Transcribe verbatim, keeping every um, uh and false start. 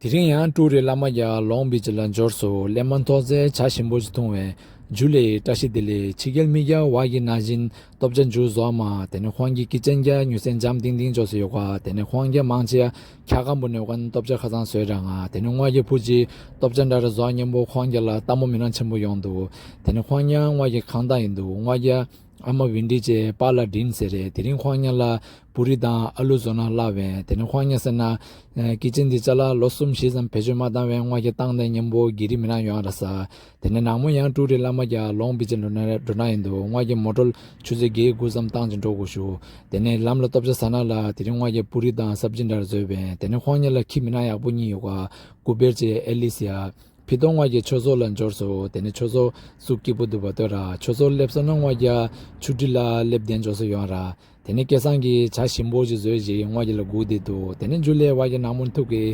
དེ་རིང་ཡང་ཀྲུའུ་རེན་བླ་མ་རྒྱལ་ལོང་བི་ཅི་ལ་འབྱོར་སོང་། སླེབས་མ་ཐག་ཚེ་ཇ་ཞིམ་པོ་ཞིག་འཐུང་བས། ཇུ་ལེ་བཀྲ་ཤིས་བདེ་ལེགས། ཕྱི་རྒྱལ་མི་རྒྱལ་བ་གི་ན་བཞིན་ལྟོ་ཇ་མཇུག་བཟོ་མ། དེ་ནས་ཁོང་གི་ཀི་ཅན་རྒྱ་ཉུ་སེན་འཇམ་ཏིང་ཏིང་འཇོག་སོ་ཡོད་ག་དེ་ནས་ཁོང་རྒྱ་མང་ཆེ་ཁྱ་གང་པོ་ནས་གན་ལྟོ་ཇ་ཁ་སང་བཟོས་ར་ང་། དེ་ནས་ངོ་རྒྱ་བུ་ཅི་ལྟོ་ཇ་འདྲ་ར་བཟོ་མཉམ་པོ་ཁོང་རྒྱ་ལ་ལྟ་མོ་མི་རང་ཆེན་པོ་ཡོང་འདུག་དེ་ནས་ཁོང་རྒྱ་ངོ་རྒྱ་གང་ལྟ་ཡིན་འདུག་ངོ་རྒྱ་ཨ་མ་ཝིན་ཌི་ཅེ་པཱ་ལ་ཌིན་ཟེར་རེད། དེ་རིང་ཁོང་རྒྱ་ལ་པུ་རི་དང་ཨ་ལུ་བཟོ་ན་སླ་བས། དེ་ནས་ཁོང་རྒྱ་ཟེར་ན་ཀི་ཅན་འདི་ཅ་ལག་ལོ་གསུམ་བཞི་ཙམ་བེད་སྤྱོད་མ་བཏང་བས་ངོ་རྒྱ་བཏང་ནས་མཉམ་པོ་གི་རི་མི་རང་ཡོང་ར་ས། དེ་ནས་ནངས་མོ་ཡང་ཀྲུའུ་རེན་བླ་མ་རྒྱལ་ལོང་བི་ཅི་འགྲོ་ན་འགྲོ་ན་ཡིན་འདུག་ངོ་རྒྱ་མོ་ཊོལ་ཆུ་ཚོད་བརྒྱད་དགུ་ཙམ་བཏང་ཅིང་འགྲོ་དགོས་ཞུ། དེ་ནས་ལམ་ལ་ལྟོ་ཇ་ཟ་ན་ལ་དེ་རིང་ངོ་རྒྱ་པུ་རི་དང་སབ་ཇི་འདྲ་ར་བཟོས་བས། དེ་ནས་ཁོང་རྒྱ་ལ་ཁྱི་མི་རང་ཡག་པོ་གཉིས་ཡོད་ག་ཀུ་བེར་ཅེ་ཨེ་ལི་སི་ཡ། ཕི་ཏོ་ངོ་རྒྱ་ཆོས་ཚོགས་ལ་འབྱོར་སོང་། དེ་ནས་ཆོས་ཚོགས་སུ་སྐྱིད་པོ་འདུག་པ་ལྟོས་ར། ཆོས་ཚོགས་སླེབས་སོང་ན་ངོ་རྒྱ་ཆུ་ཊི་ལ་སླེབས་བསྡད་འཇོག་སོ་ཡོང་ར། དེ་ནས་སྐལ་བཟང་གིས་ཇ་ཞིམ་པོ་ཞིག་བཟོས་ཞིག་ངོ་རྒྱ་ལ་སྒུག་བསྡད་འདུག་དེ་ནས་ཇུ་ལེ་བ་གི་ནང་མོ་ཐུག་གི